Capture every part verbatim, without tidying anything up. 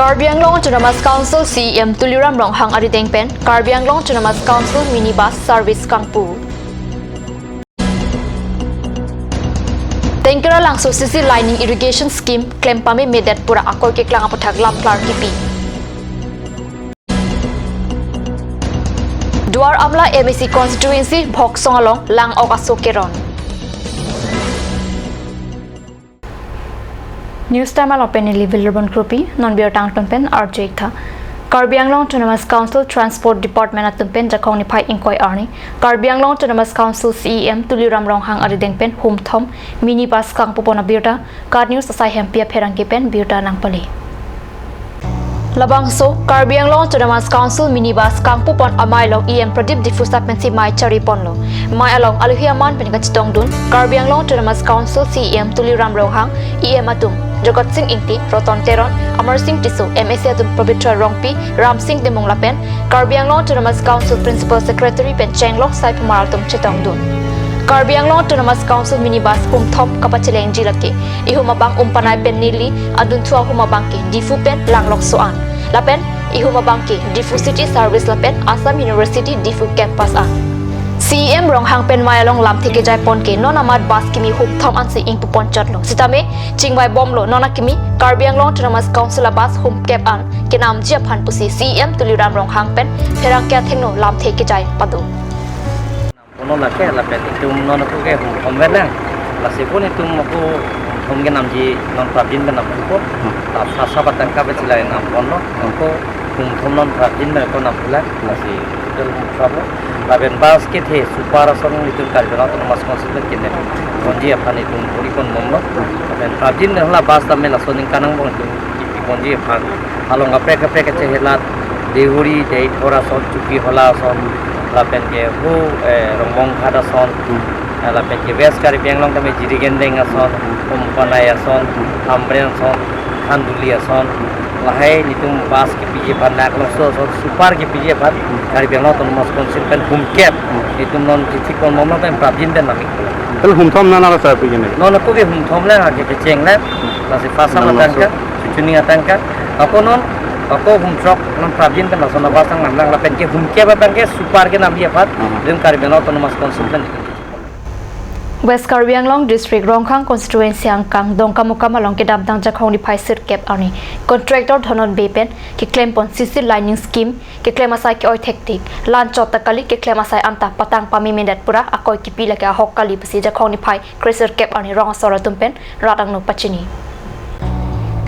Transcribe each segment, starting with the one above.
Karbi Anglong Autonomous Council C E M Tuliram Ronghang arideng pen Karbi Anglong Autonomous Council minibus service kangpu. Tengkera Langso C C lining irrigation scheme klem pamemedet pura akoi keklang aputhak lamphlar kipi. Duar Amla M A C constituency Bhoksong along lang-ok aso keron. News Time along pen neli Wilribon Kropi, non birta angton pen arju-ik tha. Karbi Anglong Autonomous Council Transport Department atum pen Jakhong niphai ingkoi arni Karbi Anglong Autonomous Council C E M Tuliram Ronghang arideng pen humthom minibus kangpupon abirta KAT News asai hempi apherangke pen birta nangpale. Labangso Karbi Anglong Autonomous Council minibus kangpupon amei along E M Pradip Diphusa pensi mei chariponlo. Mei along alohi aman pen kachetongdun Karbi Anglong Autonomous Council C E M Tuliram Ronghang, E M atum Jagat Sing Ingti, Roton Teron, Amar Sing Tisso, M A C atum Pabitra Rongpi, Ram Sing Timung lapen Karbi Anglong Autonomous Council Principal Secretary pen chenglok sai pumar atum chetongdun. Karbi Anglong Autonomous Council minibus humthom kapachelengji lake ihum abang Umpanai pen neli adunthu ahum abangke Diphu pen langlok so-an. Lapen ihum abangke Diphu City Service lapen Assam University Diphu Campus an. C E M Ronghang pen mei along lamthe kejaiponke non amat bus kimi humthom ansi ingpuponchotlo. Sitame chingvaibomlo non akimi Karbi Anglong Autonomous Council abus humkep an kenamji aphan pusi C E M Tuliram Ronghang pen pherangke athengno lamthe kejai pado. Ono lake lapen itum non ako ke humthom venang. Lasi pun itum ako humthom kenamji non prapjin pen nampo. Ta phasa batang kabe chilai namponlo. Ako humthom non prapjin pen ako nampo la. Lasi total humthomlo. Lapen bus kethe super ason itum Karbi Anglong Autonomous Council pen kene ponji aphan itum puri ponbomlo. Lapen prapjin pen hala bus tame laso ningkan angbong itum kipi ponji aphan along kaprek kaprek kachehelat, Deuri, Deithor ason, Chokihola ason, lapen ke hu, eh, Rongbong Ghat ason, eh, lapen ke West Karbi Anglong tame Jirikindeng ason, Umpanai ason, Hamren ason, Khanduli ason, lahai nelitum bus kepiji aphan, laklokso ason, super kepiji aphan, Karbi Anglong Autonomous Council pen humkep, nelitum non chichi kon mama pen prapjin pen namik. Tel humthom nana rasa pijine. Non ako ke humthom le, ake kecheng le, lasi phasa Nang matang maksud. Ka, chuchuning atang ka, ako non, ako humthrok non prapjin pen lason abas tang namlang lapen ke humkep abang ke super kenamji aphan, Aha. Lim Karbi Anglong Autonomous Council pen. West Karbi Anglong District Ronghang Constituency angkang Dongkamukam along kedamtang Jakhong niphai sirkep arni contractor Dhonon Bey pen keklempon C C lining scheme keklem asai ke-oi thektik. Lan chot ta kali, keklem asai anta patang pamemedet pura akoi kipi lake ahok kali pusi Jakhong niphai kresirkep arni rong asor atum pen rat angno pachini.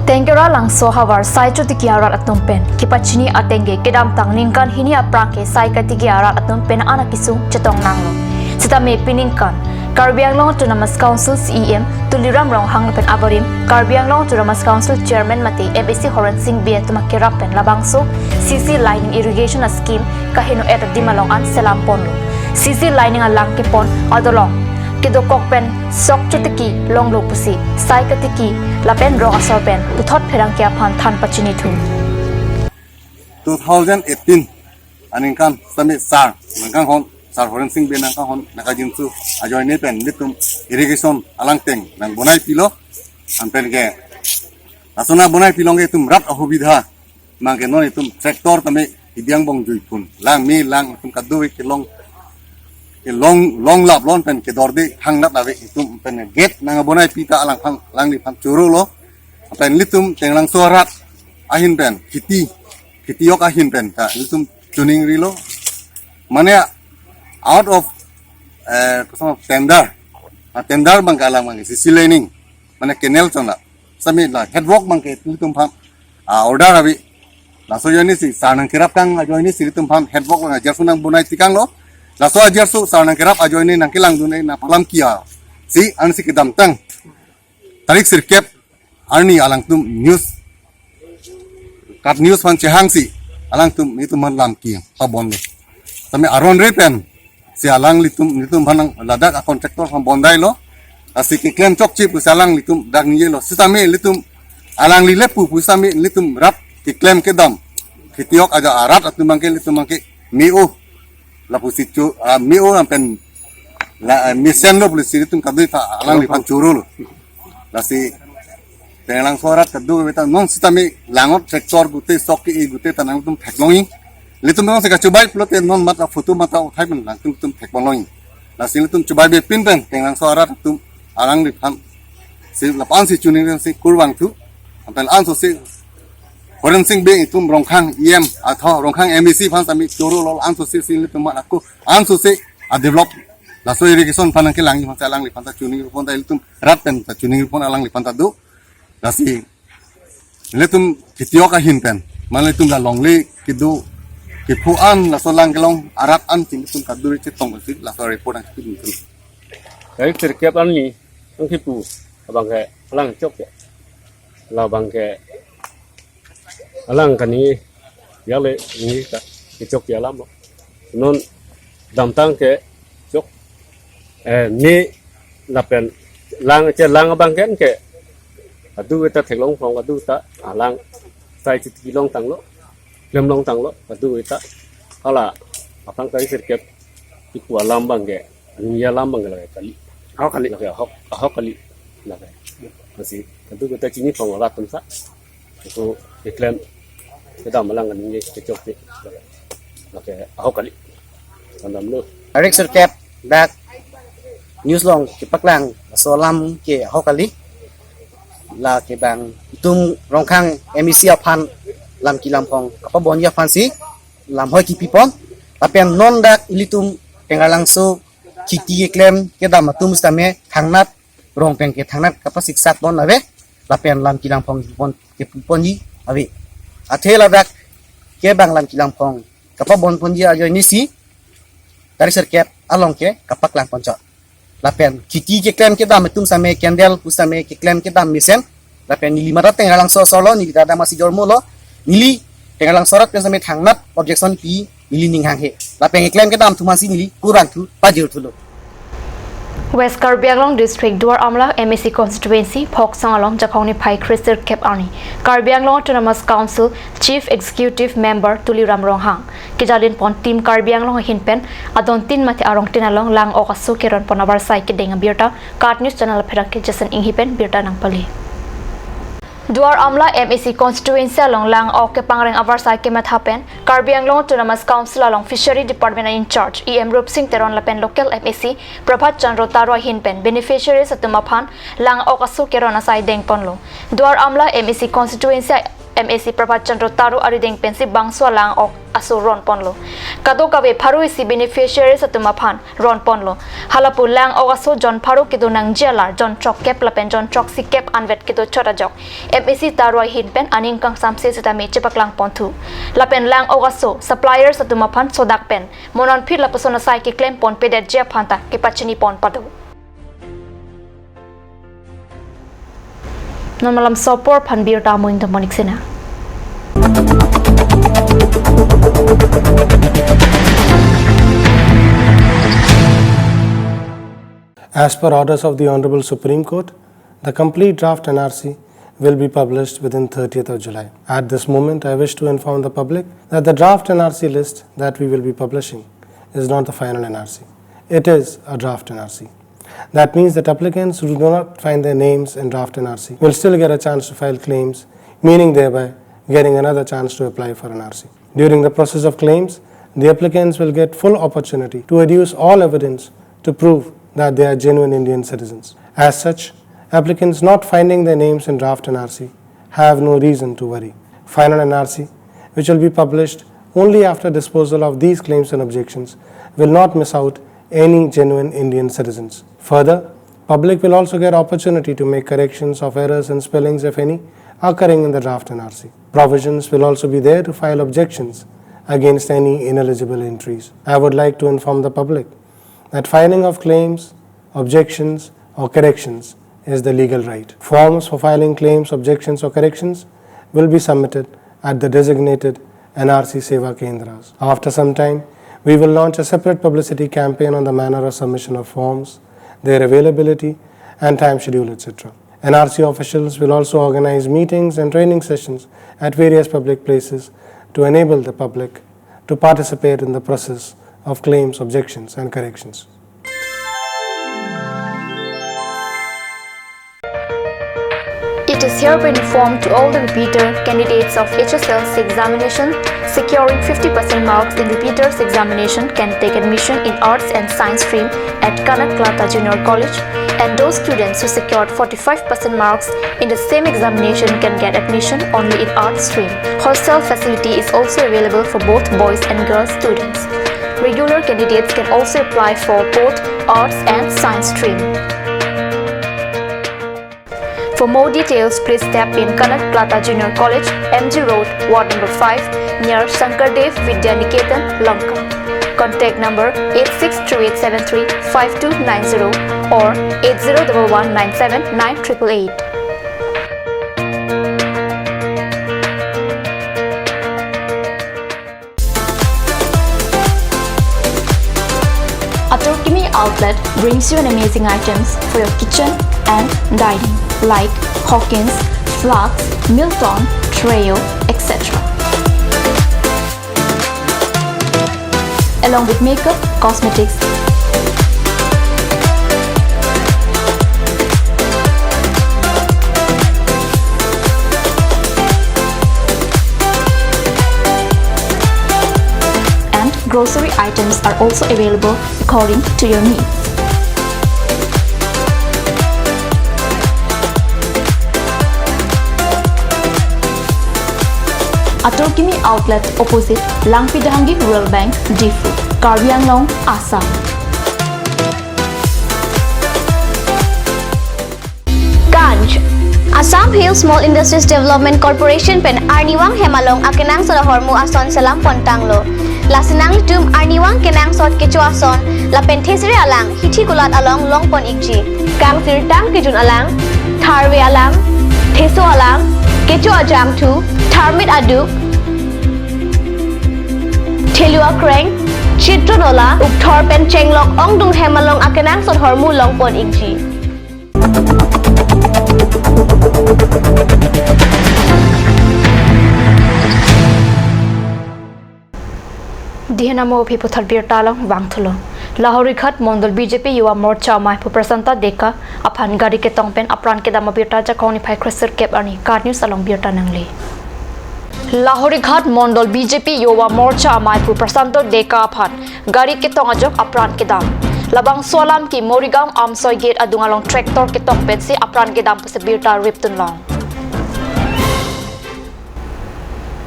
Tengkera Langso havar sai chotiki arat atum pen kepachini ateng ke kedamtang ningkan hini aphrang ke sai katiki arat atum pen ana kesung chetong nanglo. Sitame piningkan Karbi Anglong Autonomous Council C E M Tuliram Ronghang pen abarim Karbi Anglong Autonomous Council Chairman mate M A C Horen Sing Bey atum akerap pen labangso C C lining irrigation a scheme kaheno et adim along an selam ponlo. C C lining alang kepon adolong kedokok pen sok chotiki longlo pusi sai katiki lapen rong asor pen puthot pherangke aphan than pachini thu. Two thousand eighteen aningkan sami sar nangkanghon, sar Horen Sing Bey nangkanghon nangkajinsu ajoine pen nelitum irrigation alangteng nangbonaipilo. Anpen ke lason nangbonaipilong ke itum rat ahubidha. Mangke non itum tractor tame hidi angbong juipun. Lang me lang itum kadokave kelong, kelong, longlap lon pen kedorde hangnat ave itum pen gate nangbonaipi ta alangliphan, alangliphan chorolo. Pen nelitum Tenglangso arat ahin pen kheti, kheti ok ahin pen ta nelitum chuning rilo. Mane out of, eh, kosong tender. Ah, tender abang ke alang abang ke C C lining. Mane canal chonla. Sami la head work abang ke nelitum aphan, ah, order ave. Laso ajoine si sar nangkerap tang ajoine si nelitum aphan head work abang ajar sunang bonai tikanglo. Laso ajar su sar nangkerap ajoine nangkelangdun-e nangpalam kiya. Si ansi kedamtang tarik sirkep arni alangtum news, KAT News aphan chehangsi alangtum nelitum aphan lam ki pabonlo. Tame aron re pen si alanglitum nelitum aphan ladak a contractor aphan bondailo. Lasi keklem chokche pusi alanglitum dak niyelo. Sitame nelitum alangli le pu pusitame nelitum rat keklem kedam kheti ok aja arat atum abang ke nelitum abang ke me-o lapusi chu, ah, me-o anpen la, ah, mesenlo pusi nelitum kadokave ta alangliphan chorolo. Lasi Tengralangso arat kadokave ta non sitame langot tractor gute sok ke-e gute ta nangtum theklongji. Ilitum non si kachubai pulote non mata photo mata uthai pen nangtum tum thekponlongji. Lasi ilitum chubai bepin pen Tengralangso arat atum alangliphan si lapu-an si choningri si kurvangthu. Anpen ansose Horensing Bey itum Rongkhang E M atho Rongkhang M A C aphan tame choro lo ansose si ilitum mat ako ansose a-develop laso irrigation aphan nangkelangji aphan ta alangliphan ta choningri pon ta ilitum rat pen ta choningri pon alangliphan ta do. Lasi ilitum ketiok ahin pen mane ilitum la longle kedo kephu an laso lang kelong arat an si ilitum kaduri chetong si laso report nangkipidun. Tarik sirkep arni nangkipu abang ke alang chok ya. Labang ke alang kani yakle ni ta kechok ya alam lo. Non damtang ke chok, eh, ni lapen lang che lang abang ken ke adu ta theklongpon adu ta alang sai chiti longtanglo, klemlongtanglo adu ta hala apang tarik sirkep kipu alam abang ke ani alam abang ke lake kali. Ahok kali. Lake ahok, ahok kali. Lake. Lasi adu ta chinipon arat atum sa. Itu keklem kedam alang kani kechok ke. Lake ahok kali. Tandam lo. Tarik sirkep dak news along kepaklang laso alam ke ahok kali. Lake bang itum Rongkhang M A C aphan lam kilam phong kapabonji aphan si lamhoi kipipon. Lapen non dak ilitum Tengralangso kheti keklem kedam atum sitame thangnat rong pen ke thangnat kapasiksakpon ave. Lapen lam kilam phong kipon kepuponji ave. Athe ladak ke bang lam kilam phong kapabonponji ajoine si tarik sirkep along ke kapaklangpon chot. Lapen kheti keklem kedam atum sitame candle pu sitame keklem kedam mesen. Lapen neli mara Tengralangso asor lo, neli ta damsi jormo lo, neli Tengralangso arat pen sitame thangnat objection pi neli ning hanghe. Lapen keklem kedam atum aphan si neli kurvangthu pajirthulo. West Karbi Anglong District Duar Amla M A C Constituency Phoksong along Jakhong niphai kre sirkep arni Karbi Anglong Autonomous Council Chief Executive Member Tuliram Ronghang kejalinpon Team Karbi Anglong ahin pen adontin mate arongtin along lang-ok aso keronpon avarsai kedeng abirta KAT News Channel apherangke Jason Inghi pen birta nangpale. Duar Amla M A C Constituency along lang-ok kepangreng avarsai kematha pen Karbi Anglong Autonomous Council along Fishery Department in-charge E M Rupsing Teron lapen local M A C Prabhat Chandra Taro ahin pen beneficiaries atum aphan lang-ok aso keron asai dengponlo. Duar Amla M A C Constituency M A C Prabhat Chandra Taro arideng pensi bangso lang-ok aso ronponlo. Kadokave pharo isi beneficiaries atum aphan ronponlo. Halapu lang-ok aso jon pharo kedo nangji alar jon throkkep lapen jon throksi kep anvet kedo chot ajok M A C Taro ahin pen aning kangsamse sitame chepaklangponthu. Lapen lang-ok aso suppliers atum aphan sodak pen mo non phit lapuson asai keklemponpedetji aphan ta kepachinipon pado. Non malam sopor aphan birta amoin tamonik sena. As per orders of the Honorable Supreme Court, the complete draft N R C will be published within thirtieth of July. At this moment, I wish to inform the public that the draft N R C list that we will be publishing is not the final N R C. It is a draft N R C. That means that applicants who do not find their names in draft N R C will still get a chance to file claims, meaning thereby getting another chance to apply for N R C. During the process of claims, the applicants will get full opportunity to adduce all evidence to prove that they are genuine Indian citizens. As such, applicants not finding their names in draft N R C have no reason to worry. Final N R C, which will be published only after disposal of these claims and objections, will not miss out any genuine Indian citizens. Further, public will also get opportunity to make corrections of errors and spellings, if any, occurring in the draft N R C. Provisions will also be there to file objections against any ineligible entries. I would like to inform the public that filing of claims, objections, or corrections is the legal right. Forms for filing claims, objections, or corrections will be submitted at the designated N R C Seva Kendras. After some time, we will launch a separate publicity campaign on the manner of submission of forms, their availability, and time schedule, et cetera. N R C officials will also organize meetings and training sessions at various public places to enable the public to participate in the process of claims, objections, and corrections. It is hereby informed to all the repeater candidates of H S L C examination securing fifty percent marks in repeaters examination can take admission in Arts and Science stream at Kanak Latha Junior College, and those students who secured forty-five percent marks in the same examination can get admission only in Arts stream. Hostel facility is also available for both boys and girls students. Regular candidates can also apply for both Arts and Science stream. For more details, please step in Kanak Latha Junior College, M G Road, Ward number five, near Shankardev Vidya Niketan, Lanka. Contact number eight six three eight seven three five two nine zero or eight zero double one nine seven nine triple eight. Atur Kimi Outlet brings you an amazing items for your kitchen and dining, like Hawkins, Flax, Milton, Treo, et cetera. Along with makeup, cosmetics, and grocery items are also available according to your needs. Atur Kimi Outlet, opposite Langpidahanggi Rural Bank, Diphu, Karbi Anglong, Assam. Ganj. Assam Hill Small Industries Development Corporation pen arnivang hem along akenangsot ahormu ason selam pontanglo. Lasi nanglitum arnivang kenangsot kecho ason lapen thesere alang hithi kulat along longpon ikji. Kangsirtang kejun alang, tharve alang, theso alang, kecho ajangthu, tharmit aduk, thelu akreng, chitron ola, ukthor pen chenglok ongdung hem along akenangsot ahormu longpon ikji. Dihena mo phi puthot birta along vangthulo. Lahorighat Mondol B J P Yuva Morcha amaiphu Prasanta Deka aphan gari ketong pen apran kedam abirta Jakhong niphai kresirkep arni KAT News along birta nangle. Lahorighat Mondol B J P Yuva Morcha amaiphu Prasanta Deka aphan gari ketong ajok apran kedam. Labangso alam ke Morigaon Amsoi Gate adung along tractor ketong pensi apran kedam pusi birta ripdunlong.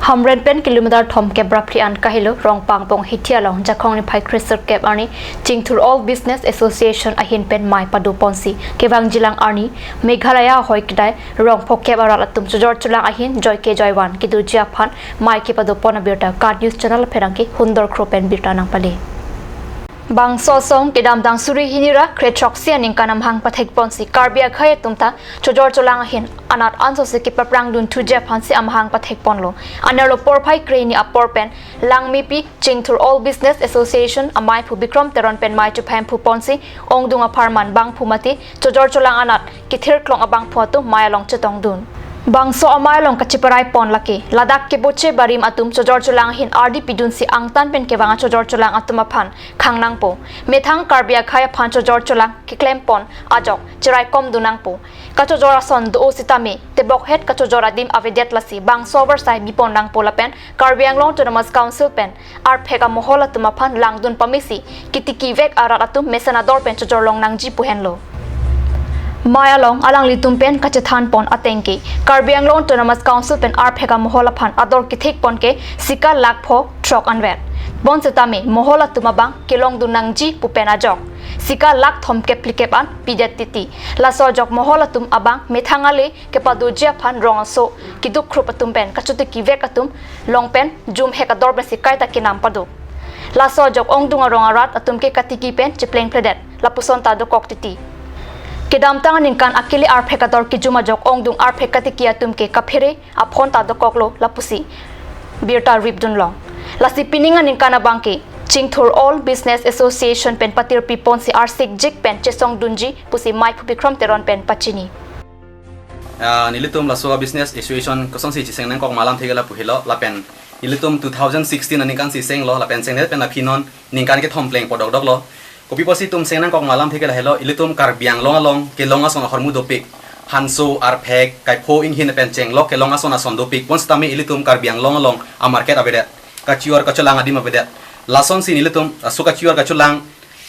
Hamren pen kilometer thomkep ra phli an kahelo Rongpangpong hithi along Jakhong niphai kresirkep arni Chingthur All Business Association ahin pen mei padoponsi kevangjilang arni Meghalaya ahoi kedai rong phokep arat atum chojor cholang ahin joike joivan kedoji aphan mei kepadopon abirta KAT News Channel apherangke Hundor Kro pen birta nangpale. Bangso asong kedamtang suri hini ra kre throksi aningkan amahang pathekponsi Karbi akhei atum ta chojor cholang ahin anat ansose kepaprangdun thuji aphansi amahang pathekponlo. Anerlo porphai krehini apor pen Langmepi Chingthur All Business Association amaiphu Bikrom Teron pen mei chuphem phuponsi ongdung apharman bangphu mati chojor cholang anat kethirklong abangphu atum mei along chetongdun. Bangso amei along kacheparai pon lake ladak keboche barim atum chojor cholang ahin ardi pidunsi angtan pen kevang achojor cholang atum aphan khang nangpo. Methang Karbi akhei aphan chojor cholang keklem pon ajok cherai komdun nangpo. Kachojor ason do-o sitame tebokhet kachojor adim avedet lasi bangso abarsai bipon nangpo lapen Karbi Anglong Autonomous Council pen arphek amohol atum aphan langdun pamesi kitiki vek arat atum mesen ador pen chojor long nangji pu henlo. Mei along alanglitum pen kachethan pon atengke Karbi Anglong Autonomous Council pen arphek amohol aphan ador kethek pon ke sika lakh pho throk anvet. Bonsitame mohol atum abang kelongdun nangji pu pen ajok sika lakh thomkep phlikep an pidet titi. Laso ajok mohol atum abang methang ale kepadoji aphan rong aso keduk khrup atum pen kachotiki vek atum long pen jum hek ador pensi kaita kenam pado. Laso ajok ongdung arong arat atum ke katiki pen chepleng pledet lapuson ta dokok titi. Kedamtang aningkan akili arphek ador kejum ajok ongdung arphek katiki atum ke kaphere aphon ta dokoklo lapusi birta ripdunlong. Lasi pining aningkan abang ke Chingthur All Business Association pen patirpi ponsi arsik jik pen chesongdunji pusi meiphu Bikrom Teron pen pachini. Ah, nelitum laso a-business association kosonsi cheseng nangkok ma alamthe ke lapu helo lapen nelitum two thousand sixteen aningkan si senglo lapen sengdet pen aphi non ningkan kethom pleng podok doklo. Kopi pusi itum seng nangkok ma alamthe ke lahelo, ilitum Karbi Anglong along kelong ason ahormu dopik hanso arphek kaipho inghin pen chenglok kelong ason ason dopik. Bonsitame ilitum Karbi Anglong along a market avedet, kachior kacholang adim avedet. Lasonsi nelitum, ah, so kachior kacholang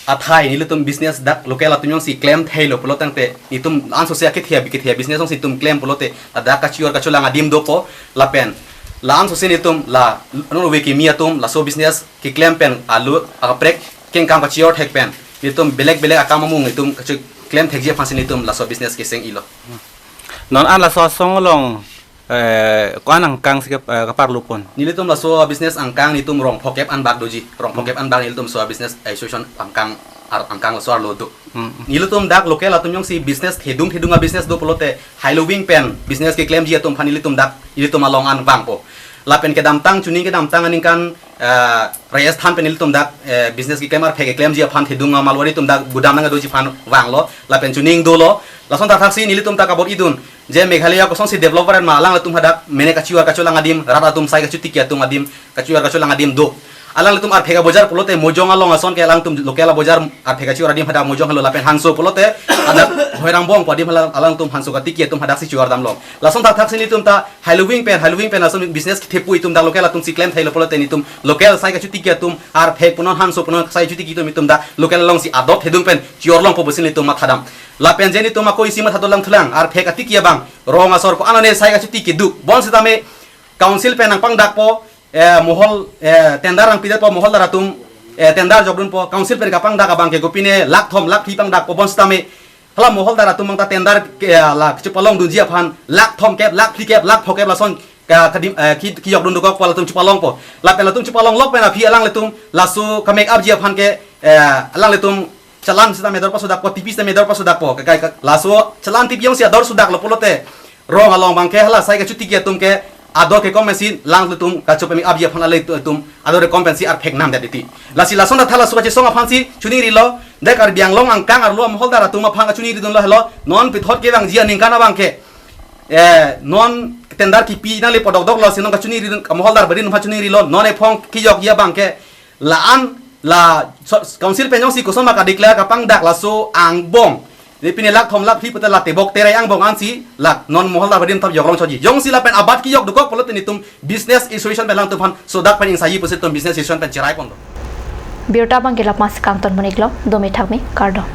athai nelitum business dak local atum jongsi klemtheilo pulo tangte, nelitum ansose akethe abi kethe business jongsi itum klem pulote, dak kachior kacholang adim dopo. Lapen la-ansose nelitum la non ove kimi atum laso business keklem pen alu akaprek kengkam kachior thek pen nelitum belek belek akam amung nelitum kachiklem thekji aphansi nelitum laso business keseng-ilo. Non an laso asong along, eh, ko-an angkang si kap-, eh, kaparlupon? Nelitum laso business angkang nelitum rong phokep anbak doji. Rong phokep anbak nelitum so business association angkang ar-, angkang laso arlo do. Hmm. Nelitum dak local atum jongsi business thedung thedung a business do pulote, hailoving pen business keklemji atum aphan nelitum dak, nelitum along an vangpo. Lapen kedamtang chuning kedamtang aningkan, eh, Rajasthan pen nelitum dak, eh, business keklem arphek keklemji aphan thedung a malwari atum dak gudam nangdoji aphan vanglo. Lapen chuning dolo. Lason thakthaksi nelitum ta kabor-idun je Meghalaya kosonsi develop varet ma, alanglitum hadak mene kachior kacholang adim, rat atum sai kachotiki atum adim, kachior kacholang adim do. Alanglitum arphek abojar pulote Mojong along ason ke alangtum local abojar arphek kachior adim hadak Mojong helo, lapen hanso pulote hadak Hoirangbong pu adim hala alangtum hanso katiki atum hadaksi chior damlong. Lason thakthaksi nelitum ta hailoving pen, hailoving pen lason business kethepu itum dak local atumsi klemtheilo pulote nelitum local sai kachotiki atum arphek punon hanso punon sai chotiki atum itum dak local alongsi adot thedung pen chior longpo pusi nelitum mathadam. Lapen je nelitum ako isi matha dolang thulang, arphek atiki abang rong asor ko-an one sai kachotiki duk. Bonsitame council pen nangpangdakpo, eh, mohol, eh, tender nangpidetpo, moholdar atum, eh, tender jokdunpo, council pen kapangdak abang ke kopine lakh thom lakh phli pangdakpo. Bonsitame hala moholdar atum abang ta tender ke, eh, la kechepalongdunji aphan lakh thomkep, lakh phlikep, lakh phokep lason ka, kadim, eh, ki, kejokdun dokokpo, latum chepalongpo. Lapen latum chepalonglok pen aphi alanglitum laso ka-make up ji aphan ke, eh, alanglitum challan sita medor pasodakpo, tipi sita medor pasodakpo. Kakai ka, laso challan tipi jongsi ador sodaklo pulote, rong along abang ke hala sai kachotiki atum ke ador kekom pensi alanglitum kacho ka-make up ji aphan alanglitum ador kekom pensi arphek namdet titi. Lasi lason thakthaksi laso kachesong aphansi choningrilo, dak Karbi Anglong angkang arlo moholdar atum aphan kachoningridunlo helo, non puthot kevangji aningkan abang ke, eh, non tender kipi nangle podokdoklo si non kachoningridun, moholdar barim aphan choningrilo, non ephong kejokji abang ke la-an la so-, council pen jongsi koson ma ka-declare kapangdak laso angbong, je pine lakh thom lakh phli puta la tebok terai angbong ansi la non moholdar barim thap joklong choji. Jongsi lapen abat kejok dokok pulote nelitum business association pen alangtum aphan sodak pen ingsaiji pusi nelitum business association pen cheraiponlo. Birta abang ke lapu-ansi kangton pon-iklo, dome thakme, kardom.